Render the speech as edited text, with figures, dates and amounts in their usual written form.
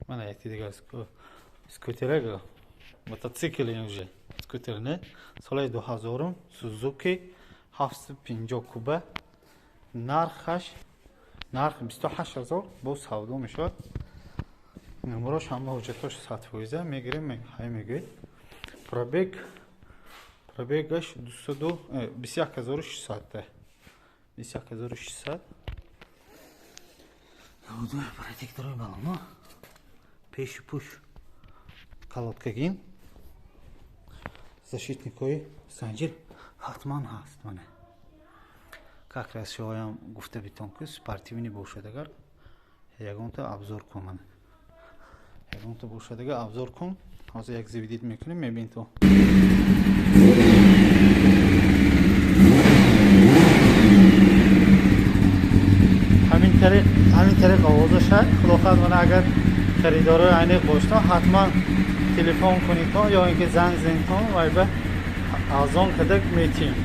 Мана якти дигар скутерага, мотоцикл уже скутер не, соли 2000, Сузуки 750 куба. Нархаш, нарх 28 000, боз савдо мешавад. Номерош, ҳама ҳуҷҷатош 100%. Мегирем, ҳай мегӯед. Пробегаш 21600, 21600. Протекторои балоно, пеши пуш колодкагин, защитникҳои занҷир ҳатман ҳаст. Мана, как раз шоям гуфта битон, ки спортивный бошад агар, ягонта обзор кун. Мана, ягонта бошад агар, обзор кун. Ҳозир як заведить мекунем, мебин то. Ҳамин тариқ овозаша. Худохоҳад, мана, агар харидорои айниқ боштон, ҳатман телефон кунедтон ё ин ки занг зентон, вайба арзон када метиҳем.